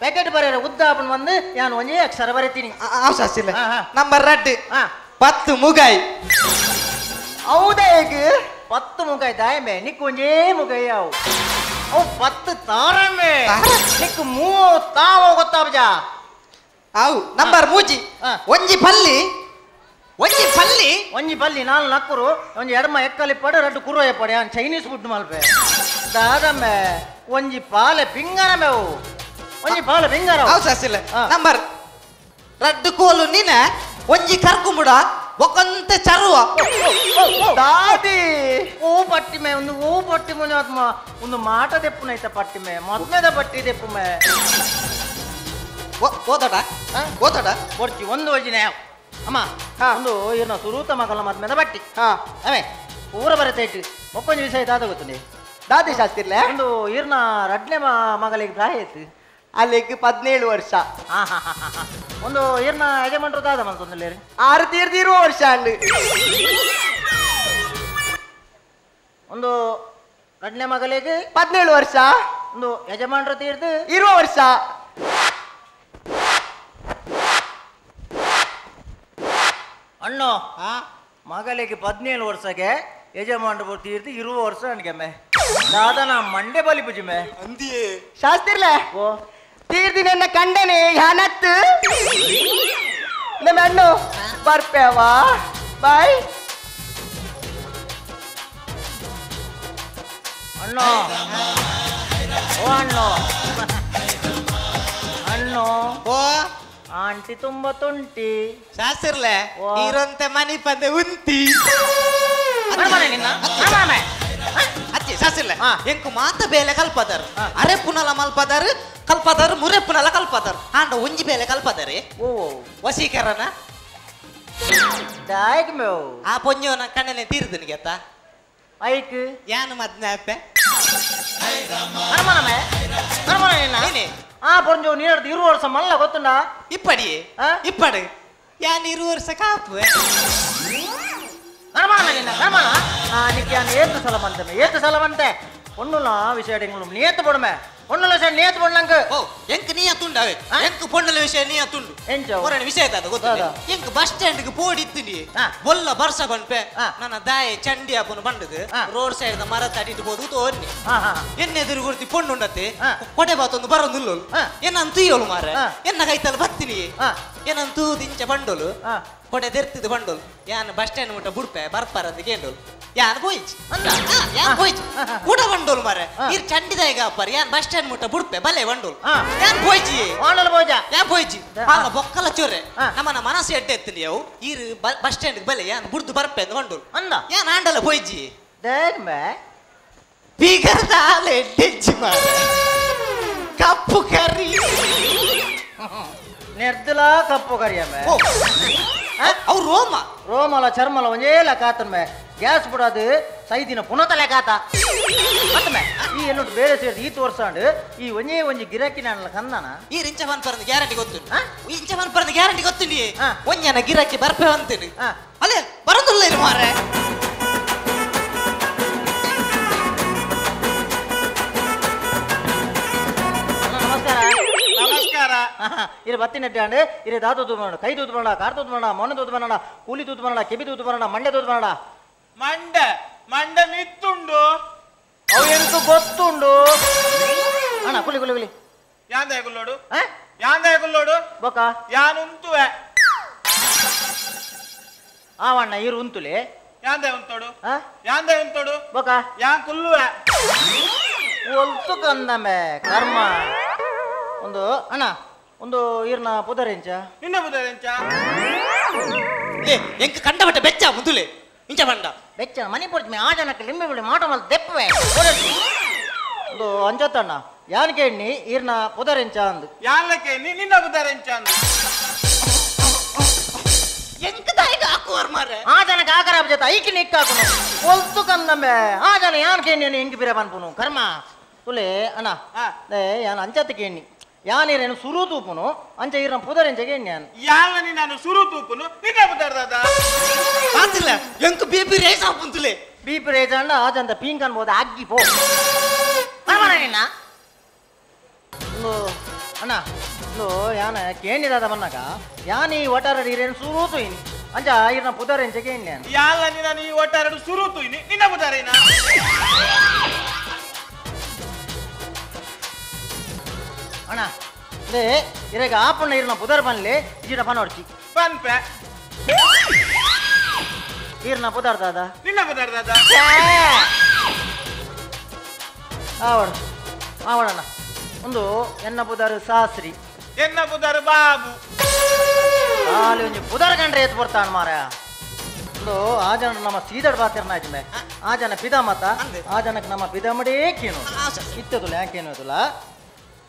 ಪ್ಯಾಕೆಟ್ ಬರೆಯರ ಉದ್ದ ಆಪನ್ ಬಂದು ನಾನು ಒಂದೇ ಅಕ್ಷರ ಬರೀತೀನಿ ಶಾಸ್ತಿರ್ಲೆ ನಂಬರ್ 2 10 ಮುಗಾಯಿ ಹೌದಾ ಹೇಗೆ 10 ಮುಗಾಯಿ ದಾಯಮೆ ನಿಕ್ಕು ಒಂದೇ ಮುಗಾಯಿ ಅವು ಅವು 10 ತಾರಮೆ ನಿಕ್ಕು 3 ತಾವ ಗೊತ್ತಾಬಜ ಅವು ನಂಬರ್ 3 ಒಂಜಿ ಪಲ್ಲಿ ಒಂಜಿ ಪಲ್ಲಿ ಒಂಜಿ ಪಲ್ಲಿ 4 ನಕ್ಕುರು ಒಂಜಿ ಎಡಮ ಎಕ್ಕಲಿ ಪಡ 2 ಕುರೋಯ ಪಡೆ ಚೈನೀಸ್ ಫುಡ್ ಮಲ್ಪೆ ದಾದಮ್ಮೆ ಒಂಜಿ ಪಾಲೆ ಪಿಂಗರಮೆ ಅವು ಒಂಜಿ ಪಾಲೆ ಪಿಂಗರ ಅವು ಸಾಸಿಲ್ಲ ನಂಬರ್ 2 ಕೋಲು ನೀನ ಒಂಜಿ ಕರ್ಕುಂಬುಡ ಒಕ್ಕಂತೆ ಚರುವ ದಾದಿ ಓ ಪಟ್ಟಿ ಮೇ ಒಂದು ಓ ಪಟ್ಟಿ ಮುನಾತ್ಮ ಒಂದು ಮಾಟ ದೆಪ್ಪುನೈತ ಪಟ್ಟಿ ಮೇ ಮೊದಲನೇದ ಪಟ್ಟಿ ದೆಪ್ಪು ಮೇ ಓದಡ ಓದಡ ಕೊಡ್ತಿ ಒಂದು ವಜಿನ ಅಮ್ಮ ಒಂದು ಏನ ಸುರೂತ ಮಗಲ ಮದ್ಮೇದ ಬಟ್ಟಿ ಅವೇ ಪೂರ ಬರತೈಟ್ ಒಕ್ಕೊಂಜಿ ವಿಷಯ ದಾದ ಗೊತ್ತುಂಡೆ ದಾದಿ ಶಾಸ್ತಿರ್ಲೆ ಒಂದು ಈರ್ನ ರಡ್ನೆ ಮಗಳಿಗೆ ಪ್ರಾಯ ಆಯ್ತು ಅಲ್ಲಿಗೆ 17 ವರ್ಷ ಒಂದು ಈರ್ನ ಯಜಮಾನ್ರು ದಾದ ಮಂತೊಂದು 6 ತೀರ್ದಿರುವ ವರ್ಷ ಅಂಡು ಒಂದು ರಡ್ನೆ ಮಗಳಿಗೆ 17 ವರ್ಷ ಒಂದು ಯಜಮಾನ್ರು ತೀರ್ದು ಇರುವ ವರ್ಷ ಅಣ್ಣೋ ಮಗಳಿಗೆ 17 ವರ್ಷಕ್ಕೆ ಯಜಮಾನ್ರು ತೀರ್ದು ಇರುವ ವರ್ಷ ನನಗೆ ಮೇ ದಾದನ ಮಂಡೆ ಬಲಿ ಪೂಜೆ ಮೇ ಅಂದಿಯೇ ಶಾಸ್ತಿರ್ಲೆ ಓ ತೀರ್ದಿ ನನ್ನ ಕಂಡನೆ ಯಾನತ್ತು ನಮ್ಮ ಅಣ್ಣು ಬರ್ಪೇವಾ ಬಾಯ್ ಅಣ್ಣೋ ಓ ಅಣ್ಣೋ ಅಣ್ಣೋ ಓ ಆಂಟಿ ತುಂಬಾ ತುಂಟಿ ಶಾಸ್ತಿರ್ಲೆ ನೀರಂತೆ ಮನಿ ಪಂದೆ ಉಂತಿ ಅಚ್ಚಿ ಶಾಸ್ತಿರ್ಲೆ ಎಂಕು ಮಾತ ಬೇಲೆ ಕಲ್ಪದಾರು ಅರೆ ಪುನಲ ಮಲ್ಪದಾರು ಕಲ್ಪದಾರು ಮುರೆ ಪುನಲ ಕಲ್ಪದಾರು ಆಂಡ ಒಂಜಿ ಬೇಲೆ ಕಲ್ಪದಾರೆ ಓ ವಶೀಕರಣ ದಾಯಕ್ ಮೇವು ಆ ಪೊಂಜೋನ ಕಣ್ಣನೆ ತೀರ್ದನಿಗೆ ಗೆತ್ತ ಐಕ್ ಯಾನು ಮದ್ನ ಅಪ್ಪೆ ಆ ಪೊಂಜೋ ನೀರು 20 ವರ್ಷ ಮಲ್ಲ ಗೊತ್ತುಂಡ ಇಪ್ಪಡಿ ಇಪ್ಪಡು ಯಾನ್ 20 ವರ್ಷ ಕಾಪು ಏತು ಸಲ ಮಂತೆ ಏತು ಸಲ ಮಂತೆ ಒಣ್ಣುಲ ವಿಷಯ ನೇತು ಪೊಡಮೆ ಒಣ್ಣುಲ ವಿಷಯ ನೇತು ಪೊಣ್ಣಂಕ ಓ ಎಂಕ್ ನೀ ತುಂಡವೆ ಎಂಕ್ ಪೊಣ್ಣುಲ ವಿಷಯ ನೀ ತುಂಡು ಎಂಚ ಒರಣ ವಿಷಯ ಅದು ಗೊತ್ತಿಲ್ಲ ಎಂಕ್ ಬಸ್ ಸ್ಟ್ಯಾಂಡ್ ಗೆ ಪೋಡಿತ್ತೀನಿ ಬೊಲ್ಲ ಬರ್ಸ ಬಂಪೆ ನನ್ನ ದಾಯ ಚಂಡಿ ಅಪ್ಪನು ಬಂಡದು ರೋಡ್ ಸೈಡ್ the ಮರ ತಡಿಟ್ಟು ಹೋದು ತೋರ್ನಿ ಎನ್ನ ಎದುರು ಗುರ್ತಿ ಪೊಣ್ಣುಂಡತ್ತೆ ಕೊಡೆ ಬಾತೊಂದು ಬರೋದಿಲ್ಲೋಳು ಏನಂತ ತುಯ್ಯೋಳು ಮಾರ ಎನ್ನ ಕೈತಲ್ಲ ಬತ್ತೀನಿ ಏನಂತ ತೂದಿಂಚ ಬಂಡೋಲು ಕೊಡೆ ತೆರ್ತಿದ್ದು ಬಂಡೋಲು ಯಾನ್ ಬಸ್ ಸ್ಟ್ಯಾಂಡ್ ಮುಟ್ಟ ಬುಡ್ಪೆ ಬರ್ಪಾರಂದು ಕೇಂಡೋಲು ಯಾನ್ ಪೋಯಿಚ್ ಯಾನ್ ಪೋಯಿಚ್ ಕೂಡ ಬಂಡೋಲು ಮಾರೆ ಇರ್ ಚಂಡಿದಾಯಿಗ ಅಪ್ಪಾರ ಯಾನ್ ಬಸ್ ಸ್ಟ್ಯಾಂಡ್ ಮುಟ್ಟ ಬುಡ್ಪೆ ಬಲೆ ಬಂಡೋಲು ಯಾನ್ ಪೋಯಿಚಿ ಯಾನ್ ಪೋಯಿಚಿ ಅಲ್ಲ ಬೊಕ್ಕಲ ಚೊರೆ ನಮ್ಮನ ಮನಸ್ಸು ಎಡ್ಡೆ ಎತ್ತೀನಿ ಅವು ಈರು ಬಸ್ ಸ್ಟ್ಯಾಂಡ್ ಬಲೆ ಯಾನ್ ಬುಡ್ದು ಬರ್ಪೆ ಅಂದ್ ಬಂಡೋಲು ಯಾನ್ ಆಂಡಲ ಪೋಯಿಚಿ ಬೀಗರ್ದ ಆಲೆ ಎಡ್ಡೆಜ್ಜಿ ಮಾರೆ ಕಪ್ಪು ಕರಿ ನೆರ್ದಲಾ ಕಪ್ಪು ಕರಿಯಮ್ಮೆ ಅವು ರೋಮ ರೋಮಲ ಚರ್ಮಲ ಒಂಜೇಲ ಕಾತನ್ಮೆ ಗ್ಯಾಸ್ ಬಿಡೋದು ಸೈದಿನ ಪುನಃ ತಲೆ ಕಾತ ಮತ್ತಮೆ ಈ ಎನ್ನುಟ್ಟು ಬೇರೆ ಸೇರಿದ ಈ ತೋರ್ಸಾಂಡು ಈ ಒಂಜೇ ಒಂಜಿ ಗಿರಾಕಿ ನಾನಲ್ಲ ಕಂದನ ಈ ರಿಂಚ ಪನ್ಪರಂದು ಗ್ಯಾರಂಟಿ ಗೊತ್ತುಂಡು ಈ ಇಂಚ ಪನ್ಪರಂದು ಗ್ಯಾರಂಟಿ ಗೊತ್ತುಂಡು ಒಂಜನ ಗಿರಾಕಿ ಬರ್ಪೆ ಅಂತೀನಿ ಅಲ್ಲೇ ಬರಂದುಲ್ಲ ಇರು ಮಾರೆ ನಮಸ್ಕಾರ ಇರು ಬತ್ತಿನಟ್ಟಾಂಡು ಇರು ದಾತು ತೂತು ಕೈ ತೂತು ಬರೋಣ ಕಾರ್ ತೂತು ಬರೋಣ ಮೊನ್ನೆ ತೂತು ಬರೋಣ ಕೂಲಿ ತೂತು ಬರೋಣ ಕೆಬಿ ತೂತು ಬರೋಣ ಮಂಡೆ ತೂತು ಬರೋಣ ಮಂಡೆ ಮಂಡೆ ಮಿತ್ತುಂಡು ಅವು ಎಂತ ಗೊತ್ತುಂಡು ಅಣ್ಣ ಕುಲಿ ಕುಲಿ ಕುಲಿ ಯಾಂದ ಕುಲ್ಲೋಡು ಯಾಂದ ಕುಲ್ಲೋಡು ಬೊಕ ಯಾನ್ ಉಂತುವೆ ಆವಣ್ಣ ಇರು ಉಂತುಲೆ ಯಾಂದ ಉಂತೋಡು ಯಾಂದ ಉಂತೋಡು ಬೊಕ ಯಾನ್ ಕುಲ್ಲುವೆ ಒಲ್ತು ಕಂದಮೆ ಕರ್ಮ ಒಂದು ಅಣ್ಣ ಒಂದು ಈರ್ನ ಪುದರೆಂಚ ನಿನ್ನ ಪುದರೆಂಚ ಲೇ ಎಂಕ ಕಂಡಬಟ್ಟ ಬೆಚ್ಚ ಮುಂದುಲೆ ಇಂಚ ಬಂಡ ಬೆಚ್ಚ ಮನಿ ಪೊಡ್ತಿ ಆ ಜನಕ್ಕೆ ಲಿಂಬೆ ಬಿಡಿ ಮಾಟ ಮಲ್ ದೆಪ್ಪವೆ ಒಂದು ಅಂಜತ್ತಣ್ಣ ಯಾನ್ ಕೇಣ್ಣಿ ಈರ್ನ ಪುದರೆಂಚ ಅಂದು ಯಾನ್ಲ ಕೇಣ್ಣಿ ನಿನ್ನ ಪುದರೆಂಚ ಅಂದು ಎಂಕ ದಾಯಿಗ ಹಾಕುವರ್ ಮಾರೆ ಆ ಜನಕ್ಕೆ ಆಕರ ಜೊತೆ ಐಕಿ ನಿಕ್ಕಾಕುನು ಒಲ್ತು ಕಂದಮೆ ಆ ಜನ ಯಾನ್ ಕೇಣ್ಣಿ ಎಂಕ್ ಬಿರ ಪನ್ಪುನು ಕರ್ಮ ತುಲೆ ಅಣ್ಣ ಯಾನ್ ಅಂಚತ್ತ ಕೇಣ್ಣಿ ಯಾನೀರೇನು ಸುರು ತೂಪುನು ಅಂಚ ಈರ್ನ ಪುದರೆಂಚ ಕೇಣ್ಣಿ ಯಾನ್ ಯಾನ್ ನಾನು ಸುರು ತೂಪುನು ನಿನ್ನ ಪುದರ್ ದಾದ ಮಾತಿಲ್ಲ ಎಂಕ ಬಿಪಿ ರೇಸ್ ಆಪುಂತುಲೆ ಬಿಪಿ ರೇಸ್ ಅಂಡ ಆ ಜನ ಪೀಂಕ್ ಅನ್ಬೋದು ಅಗ್ಗಿ ಪೋ ನಿನ್ನ ಒಂದು ಅಣ್ಣ ಒಂದು ಯಾನ ಕೇಣಿದಾದ ಬನ್ನಾಗ ಯಾನ್ ಈ ಒಟ್ಟಾರೆ ಈರೇನು ಸುರು ತೂಯಿನಿ ಅಂಚ ಈರ್ನ ಪುದರೆಂಚ ಕೇಣ್ಣಿ ಯಾನ್ ಯಾನ್ಲ ನಾನು ಈ ಒಟ್ಟಾರೆ ಸುರು ತೂಯಿನಿ ನಿನ್ನ ಪುದರೇನಾ ಅಣ್ಣ ಲೇ ಇರಗ ಆಪಣ್ಣ ಇರ್ನ ಪುದರ್ ಬನ್ಲೆ ಇಜಿಡ ಪನೋಡ್ಚಿ ಪನ್ಪೆ ಈರ್ನ ಪುದರ್ ದಾದ ನಿನ್ನ ಪುದರ್ ದಾದ ಆವಡ ಆವಡಣ್ಣ ಒಂದು ಎನ್ನ ಪುದರ್ ಸಾಸ್ರಿ ಎನ್ನ ಪುದರ್ ಬಾಬು ಆಲಿ ಒಂಜಿ ಪುದರ್ ಕಂಡ್ರೆ ಎತ್ತು ಬರ್ತಾನ ಮಾರ ಒಂದು ಆ ಜನ ನಮ್ಮ ಸೀದಡ್ ಬಾತಿರ್ನ ಆಜ್ಮೆ ಆ ಜನ ಪಿದಾಮತ ಆ ಜನಕ್ಕೆ ನಮ್ಮ ಪಿದಾಮಡೇ ಕೇನು ಇತ್ತದುಲ್ಲ ಯಾಕೇನು ಅದಲ್ಲ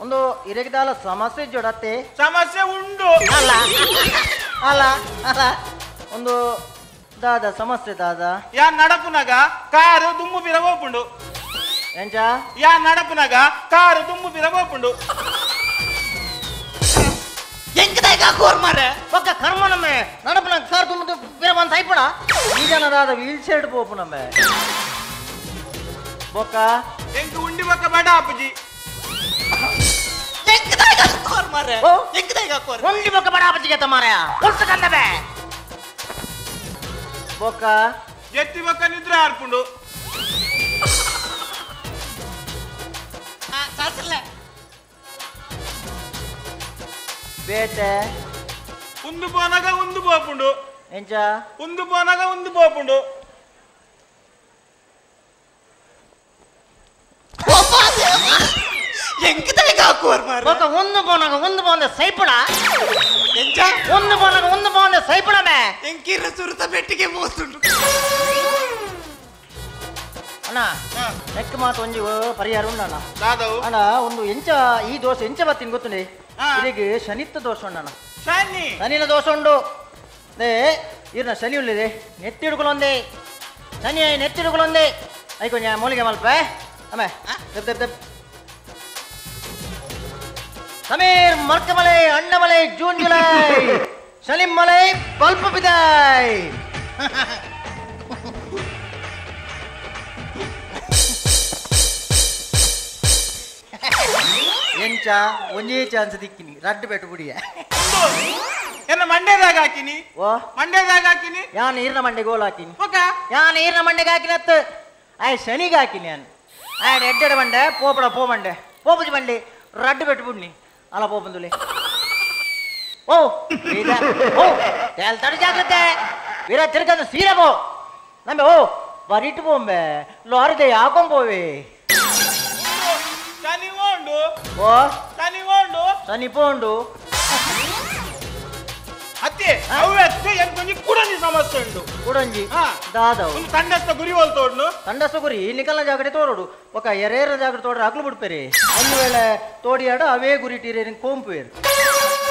ಒಂದು ಇರಗಿದಾಲ ಸಮಸ್ಯೆ ಜೋಡತ್ತೆ ಸಮಸ್ಯೆ ಉಂಡು ಅಲ್ಲ ಅಲ್ಲ ಅಲ್ಲ ಒಂದು ದಾದ ಸಮಸ್ಯೆ ದಾದ ಯಾ ನಡಪುನಗ ಕಾರು ದುಮ್ಮು ಬಿರ ಹೋಪುಂಡು ಎಂಚ ಯಾ ನಡಪುನಗ ಕಾರು ದುಮ್ಮು ಬಿರ ಹೋಪುಂಡು ಎಂಕದಾಗ ಹಾಕುವರ್ ಮಾರೆ ಪಕ್ಕ ಕರ್ಮ ನಮ್ಮೆ ನಡಪುನಗ ಕಾರು ದುಮ್ಮು ಬಿರ ಬಂತ ಐಪಡ ಈ ಜನದಾದ ವೀಲ್ ಚೇರ್ ಪೋಪು ನಮ್ಮೆ ಬೊಕ್ಕ ಎಂಕ ಉಂಡಿ ಬೊಕ್ಕ ಬಡ ಅಪ್ಪಜಿ ಉಂಡಿ ಬೊಕ್ಕ ಬಡ ಅಪ್ಪಜಿಗೆ ಮಾರಾಯ ಹೊಲ್ಸು ಕಂದಬೆ ಬೊಕ್ಕ ಎತ್ತಿ ಬೊಕ್ಕ ನಿದ್ರೆ ಆರ್ಪುಂಡು ಬೇಟೆ ಉಂದು ಪೋನಾಗ ಉಂದು ಪೋಪುಂಡು ಎಂಚ ಉಂದು ಪೋನಾಗ ಉಂದು ಪೋಪುಂಡು ಬೊಕ್ಕ ಒಂದು ಪೋನಾಗ ಒಂದು ಪೋಂದೆ ಸೈಪುಣ ಎಂಚ ಒಂದು ಪೋನಾಗ ಒಂದು ಪೋಂದೆ ಸೈಪುಣ ಮೇ ಎಂಕಿರ ಸುರುತ ಬೆಟ್ಟಿಗೆ ಮೋಸುಂಡು ಅಣ್ಣ ನೆಕ್ ಮಾತು ಒಂಜಿ ಪರಿಹಾರ ಉಂಡಣ್ಣ ಅಣ್ಣ ಒಂದು ಎಂಚ ಈ ದೋಷ ಎಂಚ ಬತ್ತೀನಿ ಗೊತ್ತುಂಡಿ ಇದಕ್ಕೆ ಶನಿತ್ತ ದೋಷ ಉಂಡಣ್ಣ ಶನಿ ಶನಿನ ದೋಷ ಉಂಡು they ಇರ್ನ ಶನಿ ಉಳ್ಳಿದೆ ನೆತ್ತಿಡುಗಳೊಂದೇ ಶನಿ ನೆತ್ತಿಡುಗಳೊಂದೇ I ಕೊಂಜ ಮೂಲಿಗೆ ಮಲ್ಪೆ ಅಮ್ಮೆ ದೆಪ್ ದೆಪ್ ದೆಪ್ ಸಮೀರ್ ಮರ್ಕಮಲೆ ಅಣ್ಣಮಲೆ ಜೂನ್ ಜುಲೈ ಶನಿಮಲೆ ಪಲ್ಪ ಬಿದಾಯ್ ಎಂಚ ಒಂಜೇ ಚಾನ್ಸ್ ದಿಕ್ಕಿನಿ ರಡ್ಡು ಬೆಟ್ಟು ಬುಡಿಯ ಎನ್ನ ಮಂಡ್ಯದಾಗ ಹಾಕಿನಿ ಓ ಮಂಡ್ಯದಾಗ ಹಾಕಿನಿ ಯಾನ್ ಈರ್ನ ಮಂಡೆ ಗೋಲ್ ಹಾಕಿನಿ ಯಾನ್ ಈರ್ನ ಮಂಡೆಗೆ ಹಾಕಿನತ್ತು ಆಯ್ ಶನಿಗೆ ಹಾಕಿನಿ ಯಾನ್ ಆಯ್ ಎಡ್ಡೆಡ ಮಂಡೆ ಪೋಪಡ ಪೋ ಮಂಡೆ ಪೋಪುಜಿ ಮಂಡೆ ರಡ್ಡು ಬೆಟ್ಟು ಬುಡ್ನಿ ಅಲ್ಲ ಪೋಪಂದುಲೆ ಓ ಓ ತೇಲ್ತಾಡು ಜಾಗ್ರತೆ ವೀರ ತಿರ್ಗಂದು ಸೀರೆ ಪೋ ನಂಬೆ ಓ ಬರಿಟ್ಟು ಪೋಂಬೆ ಲಾರಿದೆ ಯಾಕೊಂಬೋವೆ ಶನಿ ಓಂಡು ಓ ಶನಿ ಓಂಡು ಶನಿ ಪೋಂಡು ಅತ್ತೆ ಅವು ಎಂಕೊಂಜಿ ಕುಡಂಜಿ ಸಮಸ್ಯೆ ಉಂಡು ಕುಡಂಜಿ ದಾದವು ಒಂದು ತಂಡಸ್ಥ ಗುರಿ ಹೋಲ್ ತೋಡ್ನು ತಂಡಸ್ಥ ಗುರಿ ನಿಕಲ್ನ ಜಾಗಡೆ ತೋರಡು ఒక ಎರೇರ ಜಾಗಡೆ ತೋಡ್ರೆ ಅಗ್ಲು ಬಿಡ್ಪೇರಿ ಒಂದು ವೇಳೆ ತೋಡಿಯಾಡ ಅವೇ ಗುರಿ ಟೀರೇರಿ ಕೋಂಪುವೇರು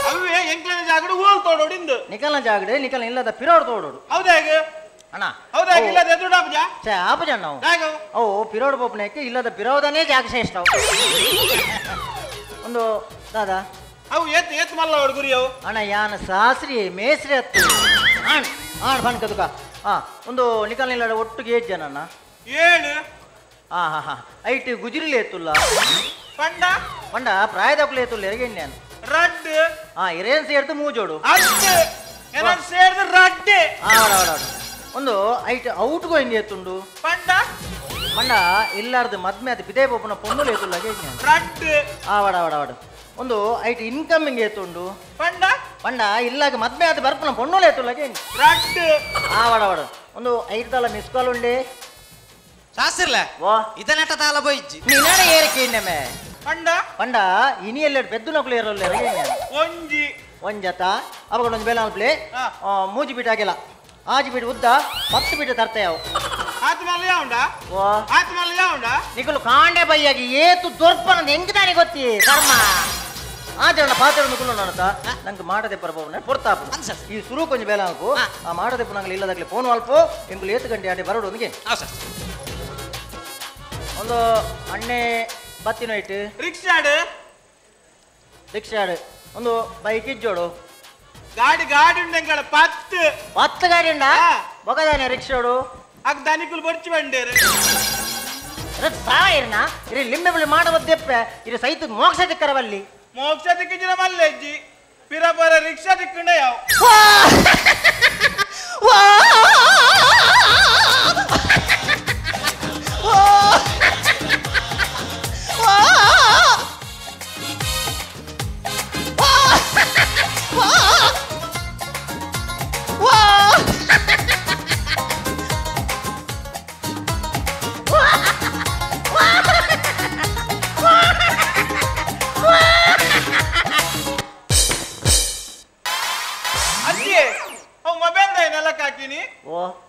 ಅವೇ ಎಂಕ್ಲನ ಜಾಗಡೆ ಹೋಲ್ ತೋಡೋಡು ಇಂದು ನಿಕಲ್ನ ಜಾಗಡೆ ನಿಕಲ್ನ ಇಲ್ಲದ ಪಿರೋಡ್ ತೋಡೋಡು ಹೌದಾಗ ಅಣ್ಣ ಹೌದಾಗ ಇಲ್ಲದ ಎದುರು ಆಪುಜ ಛೇ ಆಪುಜ ನಾವು ಅವು ಪಿರೋಡ್ ಪೋಪುನಕ್ಕೆ ಇಲ್ಲದ ಪಿರೋದನೇ ಜಾಗ ಶ್ರೇಷ್ಠ ಒಂದು ದಾದಾ ಅವು ಏತ್ ಏತ್ ಮಲ್ಲ ಅವಡು ಗುರಿ ಅವು ಅಣ್ಣ ಯಾನ ಸಾಸ್ರಿ ಮೇಸ್ರಿ ಹತ್ತು ಆಣ್ ಆಣ್ ಬನ್ ಕದುಕ ಹಾ ಒಂದು ನಿಕಲ್ ನಿಲ್ಲಡ ಒಟ್ಟಿಗೆ ಏಜ್ ಜನ ಅಣ್ಣ ಏಳು ಹಾ ಹಾ ಹಾ ಐಟ್ ಗುಜರಿಲಿ ಎತ್ತುಲ್ಲ ಪಂಡ ಪಂಡ ಪ್ರಾಯದಕ್ಕಲು ಎತ್ತುಲ್ಲ ಎರಗೆಣ್ಣೆ ರಡ್ಡ್ ಹಾ ಇರೇನ್ ಸೇರ್ದು ಮೂಜೋಡು ಅಡ್ಡು ಏನಾದ್ರು ಸೇರ್ದು ರಡ್ಡೆ ಆಡ ಒಂದು ಐಟ್ ಔಟ್ ಗೋಯಿಂಗ್ ಎತ್ತುಂಡು ಪಂಡ ಪಂಡ ಇಲ್ಲಾರ್ದು ಮದ್ಮೆ ಅದು ಬಿದೇ ಪೋಪುನ ಪೊನ್ನುಲು ಎತ್ತುಲ್ಲ ರಡ್ಡ್ ಆವಡ ಆವಡ ಆವಡ ಒಂದು ಐಟ್ ಇನ್ಕಮಿಂಗ್ ಎತ್ತುಂಡು ಪಂಡ ಪಂಡ ಇಲ್ಲಾಗ ಮದ್ಮೆ ಅದು ಬರ್ಪುನ ಪೊನ್ನುಲು ಎತ್ತುಲ್ಲ ರಡ್ಡ್ ಆವಡ ಆವಡ ಒಂದು ಐದು ತಲ ಮಿಸ್ ಕಾಲ್ ಉಂಡೆ ಶಾಸ್ತ್ರಲ್ಲ ವಾ ಇದನ್ನಟ ತಾಲ ಬೊಯ್ಜಿ ನಿನ್ನಡ ಏರಕ್ಕೆ ಇನ್ನೆಮ್ಮೆ ಪಂಡ ಪಂಡ ಇನಿ ಎಲ್ಲ ಬೆದ್ದು ನಕಲು ಏರಲ್ಲ ಒಂಜಿ ಒಂಜತ ಅವಾಗ ಒಂದು ಬೇಲ ಪ್ಲೇ ಮೂಜಿ ಬೀಟ್ ಆಗಿಲ್ಲ ಆಜಿ ಬೀಟ್ ಉದ್ದ 10 ಬೀಟ್ ತರ್ತೆ ಅವು ಆತ್ಮಲ್ಲ ಉಂಡ ವಾ ಆತ್ಮಲ್ಲ ಉಂಡ ನಿಕಲು ಕಾಂಡೆ ಬೈಯಾಗಿ ಏತು ದೊರ್ಪನ ಹೆಂಗ್ ತಾನೆ ಗೊತ್ತಿ ಕರ್ಮ ಆಚರಣ ಪಾತ್ರ ನುಕುಲು ನೋಡತ ನಂಗೆ ಮಾಡದೆ ಪರಭವನೆ ಪೊರ್ತಾಪು ಈ ಸುರು ಕೊಂಚ ಬೇಲ ಹಾಕು ಆ ಮಾಡದೆ ನಂಗೆ ಇಲ್ಲದಾಗಲಿ ಫೋನ್ ಅಲ್ಪ ಎಂಗುಲು ಏತು ಗಂಟೆ ಆಟೆ ಬರೋಡು ಒಂದಿಗೆ ಒಂದು ಅಣ್ಣೆ ಬತ್ತಿನ ಇಟ್ಟು ರಿಕ್ಷಾಡು ರಿಕ್ಷಾಡು ಒಂದು ಬೈಕ್ ಇಜ್ಜೋಡು ಗಾಡಿ ಗಾಡಿ ಉಂಡೆಂಗಳ 10 10 ಗಾಡಿ ಉಂಡ ಬೊಗದಾನೆ ರಿಕ್ಷಾಡು ಆಗ ದನಿಕುಲು ಬೊರ್ಚು ಬಂಡೇರು ಸಾವಿರನ ಇರಿ ಲಿಂಬೆ ಬಳಿ ಮಾಡಬದ್ದೆಪ್ಪೆ ಇರಿ ಸೈತ ಮೋಕ್ಷ ತಿಕ್ಕರವಲ್ಲಿ ಮೋಕ್ಷ ತಿಕ್ಕಿಜಿನ ಮಲ್ಲೆಜ್ಜಿ ಪಿರಪರ ರಿಕ್ಷಾ ತಿಕ್ಕಂಡ ಯಾವ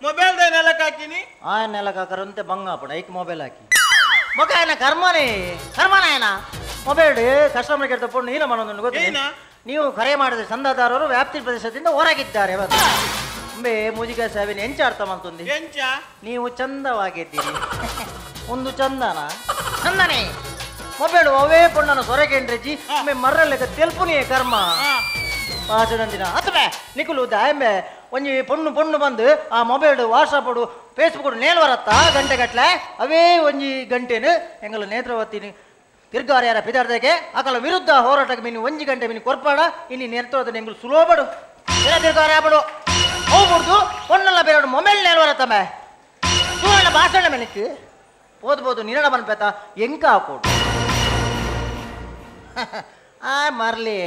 ಮೊಬೈಲ್ ನೆಲಕ್ಕೆ ಹಾಕಿನಿ ಆ ನೆಲಕ್ಕೆ ಹಾಕರಂತೆ ಬಂಗಾಪಡ ಐಕ್ ಮೊಬೈಲ್ ಹಾಕಿ ಮಗ ಏನ ಕರ್ಮನೇ ಕರ್ಮನ ಏನ ಮೊಬೈಲ್ ಕಸ್ಟಮರ್ ಕೇರ್ ತಗೊಂಡು ನೀನು ಮಾಡೋದು ಗೊತ್ತಿಲ್ಲ ನೀವು ಕರೆ ಮಾಡಿದ ಚಂದಾದಾರರು ವ್ಯಾಪ್ತಿ ಪ್ರದೇಶದಿಂದ ಹೊರಗಿದ್ದಾರೆ ಅಂಬೆ ಮುಜಿಗ ಸಾವಿನ ಎಂಚ ಅರ್ಥ ಮಾಡ್ತುಂದಿ ನೀವು ಚಂದವಾಗಿದ್ದೀರಿ ಒಂದು ಚಂದನ ಚಂದನೇ ಮೊಬೈಲ್ ಅವೇ ಪೊಣ್ಣನ ಸೊರಗೇಂಡ್ರೆಜಿ ಒಮ್ಮೆ ಮರ್ರಲೆಕ್ಕ ತೆಲ್ಪುನಿಯೇ ಕರ್ಮ ಪಾಚದಂದಿನ ಅತ್ತಮೆ ನಿಕುಲು ದಾಯಂಬೆ ಒಂಜಿ ಪೊಣ್ಣು ಪೊಣ್ಣು ಬಂದು ಆ ಮೊಬೈಲ್ ವಾಟ್ಸಪ್ ಫೇಸ್ಬುಕ್ ನೇಲ್ ಬರತ್ತ ಗಂಟೆ ಗಟ್ಟಲೆ ಅವೇ ಒಂಜಿ ಗಂಟೆನು ಎಂಗಲ ನೇತ್ರಾವತಿನಿ ತಿರ್ಗಾರ ಯಾರ ಪಿದಾರ್ದಕ್ಕೆ ಆಕಲ ವಿರುದ್ಧ ಹೋರಾಟಕ್ಕೆ ಮೀನು ಒಂಜಿ ಗಂಟೆ ಮೀನು ಕೊರ್ಪಾಡ ಇನ್ನು ನೇತ್ರಾವತಿನ ಎಂಗಲು ಸುಲೋಬಡು ತಿರ್ಗಾರ ಯಾಬಡು ಹೋಗ್ಬಿಡ್ದು ಪೊಣ್ಣೆಲ್ಲ ಬೇರೆ ಮೊಬೈಲ್ ನೇಲ್ ಬರತ್ತಮ್ಮೆ ಸೂರ್ಯನ ಭಾಷಣ ಮೆನಕ್ಕೆ ಓದ್ಬೋದು ನಿರಣ ಬನ್ಪೇತ ಎಂಕ ಹಾಕೋಡು ಆ ಮರ್ಲಿ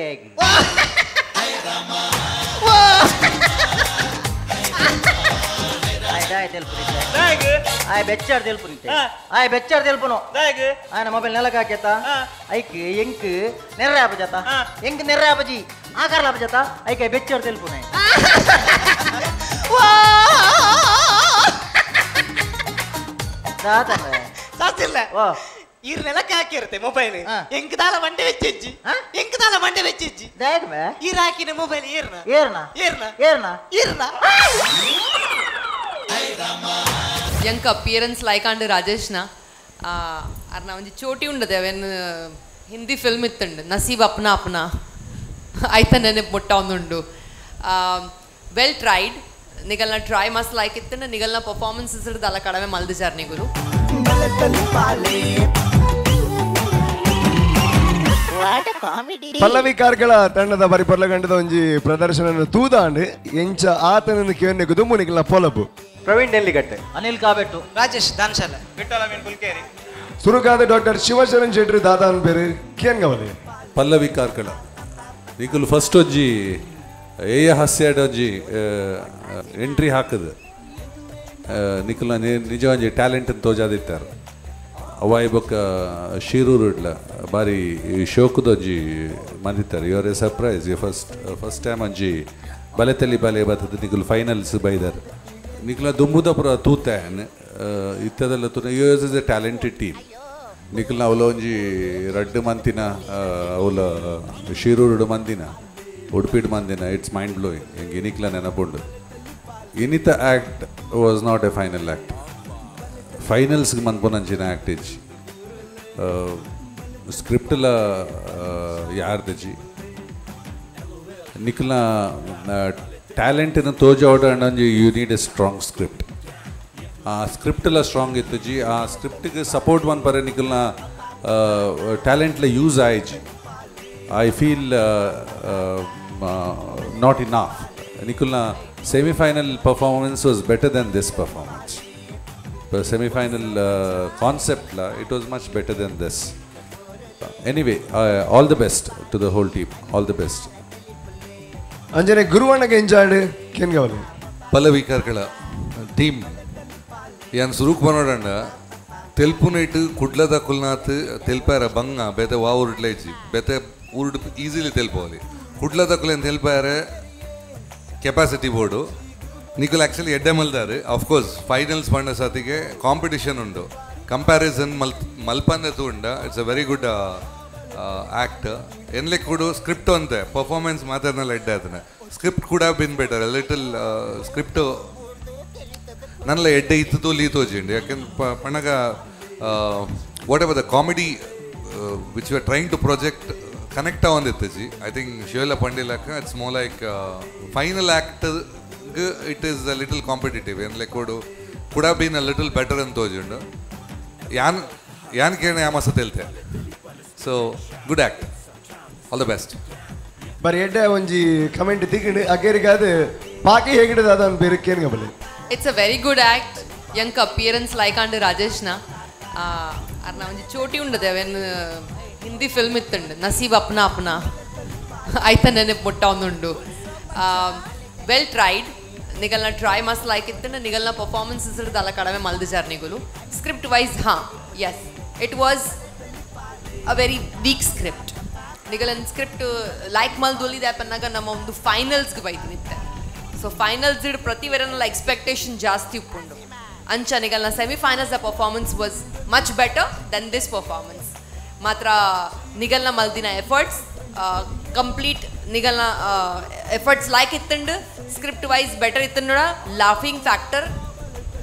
ಆಯ್ ಬೆಚ್ಚಾರ್ ತೆಲ್ಪುನಿತೆ ಆಯ್ ಬೆಚ್ಚಾರ್ ತೆಲ್ಪುನು ಆಯನ ಮೊಬೈಲ್ ನೆಲಕ್ಕೆ ಹಾಕ್ಯತ ಐಕ್ ಎಂಕ್ ನೆರ್ರೆ ಆಪಜಾತ ಎಂಕ್ ನೆರ್ರೆ ಆಪಜಿ ಆಕಾರಲ ಆಪಜಾತ ಐಕ್ ಬೆಚ್ಚಾರ್ ತೆಲ್ಪುನೆ ಸಾಸ್ತಿಲ್ಲ ಈರ್ ನೆಲಕ್ಕೆ ಹಾಕಿರುತ್ತೆ ಮೊಬೈಲ್ ಎಂಕ್ ದಾಲ ಮಂಡೆ ವೆಚ್ಚಿಜ್ಜಿ ಎಂಕ್ ದಾಲ ಮಂಡೆ ವೆಚ್ಚಿಜ್ಜಿ ಈರ್ ಹಾಕಿನ ಮೊಬೈಲ್ ಏರ್ನ ಏರ್ನ ಏರ್ನ ಏರ್ನ ಏರ್ನ ಎಂಕ್ ಅಪಿಯರೆನ್ಸ್ ಲೈಕ್ ಅಂಡ್ ರಾಜೇಶ್ನ ಅರ್ನ ಒಂಜಿ ಚೋಟಿ ಉಂಡದೆ ಅವೇನ್ ಹಿಂದಿ ಫಿಲ್ಮ್ ಇತ್ತುಂಡು ನಸೀಬ್ ಅಪ್ನಾ ಅಪ್ನಾ ಐತ ನೆನಪು ಮುಟ್ಟ ಒಂದುಂಡು ವೆಲ್ ಟ್ರೈಡ್ ನಿಗಲ್ನ ಟ್ರೈ ಮಸ್ತ್ ಲೈಕ್ ಇತ್ತುಂಡು ನಿಗಲ್ನ ಪರ್ಫಾರ್ಮೆನ್ಸಸ್ ದಲ ಕಡಿಮೆ ಮಲ್ದಿಜಾರ್ ನಿಗುಲು ಪಲ್ಲವಿ ಕಾರ್ಕಳ ತಂಡದ ಬರಿ ಪೊರ್ಲಗಂಡದ ಒಂಜಿ ಪ್ರದರ್ಶನ ತೂದಾಂಡ್ ಎಂಚ ಆತನ ಕೇರ್ನೆಗು ದುಮ್ಮು ನಿಗಲ್ನ ಪೊಲಬು ಪ್ರವೀಣ್ ನೆಲ್ಲಿಗಟ್ಟೆ ಅನಿಲ್ ಕಾಬೆಟ್ಟು ರಾಜೇಶ್ ದಾನಶಾಲೆ ವಿಠಲ ಮೀನ್ ಪುಲ್ಕೇರಿ ಸುರುಕಾದ ಡಾಕ್ಟರ್ ಶಿವಶರಣ್ ಶೆಟ್ಟಿ ದಾದಾನ್ ಬೇರೆ ಕೇನ್ಗವಲಿ ಪಲ್ಲವಿ ಕಾರ್ಕಳ ನಿಕುಲು ಫಸ್ಟ್ ಒಂಜಿ ಏಯ ಹಾಸ್ಯಡ್ ಒಂಜಿ ಎಂಟ್ರಿ ಹಾಕದು ನಿಕುಲ್ನ ನಿಜ ಒಂಜಿ ಟ್ಯಾಲೆಂಟ್ ತೋಜಾದಿತ್ತಾರೆ ಅವಾಯ್ ಬೊಕ್ಕ ಶಿರೂರು ಇಡ್ಲ ಬಾರಿ ಶೋಕದೊಂಜಿ ಮಂದಿತ್ತಾರೆ your a surprise you first first time ಒಂಜಿ ಬಲೆತಲ್ಲಿ ಬಲೆ ಬತ್ತದ ನಿಕುಲು ಫೈನಲ್ಸ್ ಬೈದಾರೆ ನಿಕುಲ ದುಂಬುದ ಪುರ ತೂತೆ ಇತ್ತದೆಲ್ಲ ತೂತ use is A talented team ನಿಕುಲ್ನ ಅವಲ ಒಂಜಿ ರಡ್ಡು ಮಂತಿನ ಅವಲ ಶಿರೂರುಡು ಮಂದಿನ ಉಡುಪಿಡು ಮಂದಿನ it's mind blowing ಹಿಂಗೆ ಇನಿಕ್ಲ ನೆನಪುಂಡು ಇನಿತ act was not a final act. ಫೈನಲ್ಸ್ಗೆ ಮನ್ಪೊನಂಚಿನ ಆ್ಯಕ್ಟ್ ಇಜ್ಜಿ ಸ್ಕ್ರಿಪ್ಟ್ಲ ಯಾರ್ದಜಿ ನಿಕ್ಲ ಟ್ಯಾಲೆಂಟಿನ ತೋಜಾವಡ you need a strong script. ಆ ಸ್ಕ್ರಿಪ್ಟ್ಲ ಸ್ಟ್ರಾಂಗ್ ಇತ್ತುಜಿ ಆ ಸ್ಕ್ರಿಪ್ಟಿಗೆ ಸಪೋರ್ಟ್ ಮನ್ಪರೆ ನಿಕ್ಲ ಟ್ಯಾಲೆಂಟ್ಲ ಯೂಸ್ ಆಯ್ಜಿ. I feel not enough. ನಿಕುಲ್ನ semifinal performance was better than this performance. Semifinal concept la it was much better than this. Anyway, all the best to the whole team. All the best. Anjane Guruvannaga enjoyed Kengavale Pallavi Karkala team yan suruk panodanda telpunaitu kudlada kulnath telpara banga bethe va urudleji bethe urudu easily telpovali kudlada kulen telpara capacity board Nikul actually ಎಡ್ಡೆ ಮಲ್ದಾರು. Of course finals ಪಂಡ ಸಾತಿಗೆ ಕಾಂಪಿಟಿಷನ್ ಉಂಡು ಕಂಪ್ಯಾರಿಸನ್ ಮಲ್ಪಂದೆ ತೂಂಡ it's a very good act. ಎನ್ಲೆ ಕೂಡ ಸ್ಕ್ರಿಪ್ಟ್ ಅಂತೆ ಪರ್ಫಾರ್ಮೆನ್ಸ್ ಮಾತಾಡ್ನಲ್ಲ ಎಡ್ಡೆ ಅದನ್ನ ಸ್ಕ್ರಿಪ್ಟ್ ಕೂಡ ಬಿನ್ ಬೆಟರ್ ಲಿಟಲ್ ಸ್ಕ್ರಿಪ್ಟ್ ನನ್ನಲ್ಲ ಎಡ್ಡೆ ಇತ್ತು ತೋಲಿ ತೋಜಿಂಡು. ಯಾಕೆಂದ್ರೆ ಪಣಗ whatever the comedy which you are trying to project connect ಆಗೊಂದಿತ್ತಜಿ. I think ಶಿವೆಲ್ಲ ಪಂಡಿಲಕ್ಕ it's more like final act it is a little competitive and like could have been a little better in Tojundu. Yan yan kene amasa telte. So good act. All the best. Bari edde onji comment tikindi akerigadu paaki hegidada adan peru kenga bale. It's a very good act. Yank appearance like and Rajesh na arna onji choti undade aven Hindi film ittundu Naseeb Apna Apna aitha nene potta onundu. Well tried. ನಿಗಲ್ನ try ಮಸ್ತ್ ಲೈಕ್ ಇತ್ತು ನಿಗಲ್ನ ಪರ್ಫಾರ್ಮೆನ್ಸಸ್ ದಲ್ಲ ಕಡಿಮೆ ಮಲ್ದಿಜಾರ್ ನಿಗಲು. ಸ್ಕ್ರಿಪ್ಟ್ ವೈಸ್ ಹಾಂ yes it was a very weak script. ನಿಗಲನ್ script like ಮಲ್ದೊಲಿದೆ ಪನ್ನಾಗ ನಮ್ಮ ಒಂದು ಫೈನಲ್ಸ್ಗೆ ಬೈತಿನಿತ್ತೆ. ಸೊ ಫೈನಲ್ಸ್ ಇಡ್ ಪ್ರತಿ ವೇರನ್ನೆಲ್ಲ ಎಕ್ಸ್ಪೆಕ್ಟೇಷನ್ ಜಾಸ್ತಿ ಉಪ್ಪುಂಡು. ಅಂಚ ನಿಗಲ್ನ semifinals the performance was much better than this performance. ಮಾತ್ರ ನಿಗಲ್ನ ಮಲ್ದಿನ ಎಫರ್ಟ್ಸ್ ಕಂಪ್ಲೀಟ್ ನಿಗಲ್ನ ಎಫರ್ಟ್ಸ್ ಲೈಕ್ ಇತ್ತಂಡು ಸ್ಕ್ರಿಪ್ಟ್ ವೈಸ್ ಬೆಟರ್ ಇತ್ತಂಡ ಲಾಫಿಂಗ್ ಫ್ಯಾಕ್ಟರ್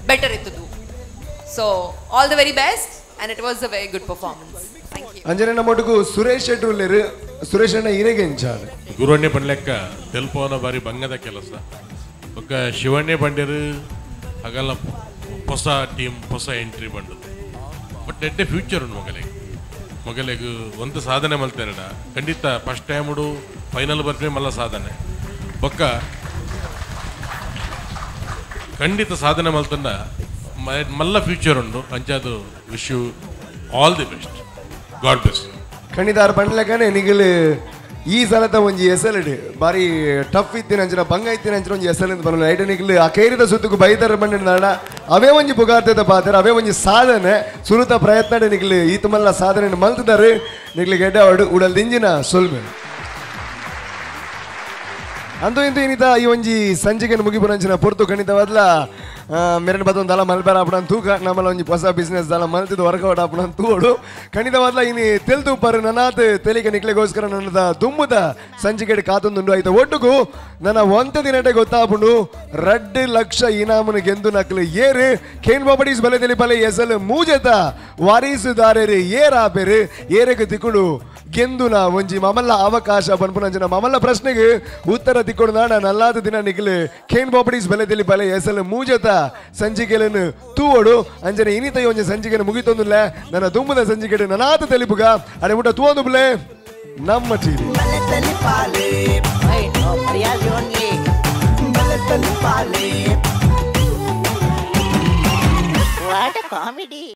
ಬೆಟರ್ ಇತ್ತದು. So all the very best and it was a very good performance. Thank you. ಅಂಜನೆ ನಮ್ಮೊಟ್ಟಿಗೂ ಸುರೇಶ್ ಶೆಟ್ಟರು ಉಲ್ಲೇರು. ಸುರೇಶ್ ಅಣ್ಣ ಇರೆಗೆ ಎಂಚಾಡು ಗುರುವಣ್ಣೆ ಪಂಡ್ಲೆಕ್ಕ ತೆಲ್ಪವನ ಬಾರಿ ಬಂಗದ ಕೆಲಸ. ಒಕ್ಕ ಶಿವಣ್ಣೆ ಪಂಡ್ಯರು ಹಾಗಲ್ಲ ಹೊಸ ಟೀಮ್ ಹೊಸ ಎಂಟ್ರಿ ಬಂಡದು. ಬಟ್ ಎಡ್ಡೆ ಫ್ಯೂಚರ್ ಉಂಡು ಮಗಲಿಗೆ ಮಗಲಿಗೆ ಒಂದು ಸಾಧನೆ ಮಲ್ತೇರಡ ಖಂಡಿತ ಫಸ್ಟ್ ಟೈಮುಡು ಫೈನಲ್ ಬರ್ಪೆ ಮಲ್ಲ ಸಾಧನೆ ಬೊಕ್ಕ ಖಂಡಿತ ಸಾಧನೆ ಮಲ್ತಂಡ ಮಲ್ಲ ಫ್ಯೂಚರ್ ಉಂಡು. ಅಂಚಾದು wish you all the best. God bless. ಖಂಡಿತ ಆರು ಪಂಡ್ಲಕ್ಕನೆ ನಿಗಲು ಈ ಸಲದ ಒಂಜಿ ಎಸೆಲ್ ಬಾರಿ ಟಫ್ ಇತ್ತಿನ ಅಂಚಿನ ಬಂಗ ಇತ್ತಿನ ಅಂಚಿನ ಒಂಜಿ ಎಸೆಲ್ ಅಂತ ಬರಲ್ಲ. ಐಟ ನಿಗಲು ಆ ಕೈರಿದ ಸುತ್ತಕ್ಕೂ ಬೈತಾರ ಬಂಡಿನಾಡ ಅವೇ ಒಂಜಿ ಪುಗಾರ್ತದ ಪಾತ್ರ ಅವೇ ಒಂಜಿ ಸಾಧನೆ ಸುರುತ ಪ್ರಯತ್ನ ನಿಗಲು ಈತ ಮಲ್ಲ ಸಾಧನೆ ಮಲ್ತಿದ್ದಾರೆ. ನಿಗಲು ಗೆಡ್ಡ ಉಡಲ್ ದಿಂಜಿನ ಸೊಲ್ಮೆ ಅಂತೂ ಇಂತೂ ಏನಿತ ಈ ಒಂಜಿ ಸಂಜಿಗೆ ಮುಗಿಪುರಂಚಿನ ಪೊರ್ತು ಖಂಡಿತವಾದ್ಲ ಮೆರನ್ ಬತ್ತೊಂದು ದಲ ಮಲ್ಬೇರ ಆಪಣ ತೂಕ ನಮ್ಮಲ್ಲ ಒಂಜಿ ಹೊಸ ಬಿಸ್ನೆಸ್ ದಲ ಮಲ್ತಿದ್ದು ವರ್ಕೌಟ್ ಆಪಣ ತೂಡು ಖಂಡಿತವಾದ್ಲ ಇನಿ ತೆಲ್ತು ಪರ್ ನನಾತ್ ತೆಲಿಗೆ ನಿಕ್ಲೆಗೋಸ್ಕರ ನನ್ನದ ದುಮ್ಮುದ ಸಂಜಿಗೆ ಕಾತೊಂದುಂಡು. ಆಯ್ತು ಒಟ್ಟುಗು ನನ್ನ ಒಂತ ದಿನಟೆ ಗೊತ್ತಾಪುಂಡು 2 ಲಕ್ಷ ಇನಾಮನು ಗೆಂದು ನಕ್ಲು ಏರು ಕೇನ್ ಬಾಬಡೀಸ್ ಬಲೆ ತೆಲಿಪಲೆ ಎಸಲ್ ಮೂಜೆತ ವಾರೀಸುದಾರೇರು ಏರಾಪೇರು ಏರೆಗೆ ತಿಕ್ಕುಡು ಗೆಂದುನ ಒಂಜಿ ಮಮಲ್ಲ ಅವಕಾಶ ಪನ್ಪುನಂಚಿನ ಮಮಲ್ಲ ಪ್ರಶ್ನೆಗೆ ಉತ್ತರ ತಿಕ್ಕೊಡು ನಾಡ ನಲ್ಲಾದ ದಿನ ನಿಕ್ಲು ಕೇನ್ ಬಾಪಡೀಸ್ ಬಲೆ ತೆಲಿಪಲೆ ಎಸಲ್ ಮೂಜೆತ ಸಂಜಿಗೆಲನು ತೂವಡು ಅಂಜನೆ ಇನಿತ ಒಂಜಿ ಸಂಜಿಗೆನ ಮುಗಿತೊಂದುಲ್ಲ ನನ್ನ ದುಮ್ಮದ ಸಂಜಿಗೆಡು ನನಾತ ತೆಲಿಪುಗ ಅಡೆ ಮುಟ್ಟ ತೂವೊಂದು ನಮ್ಮ ಟಿವಿ. What a comedy.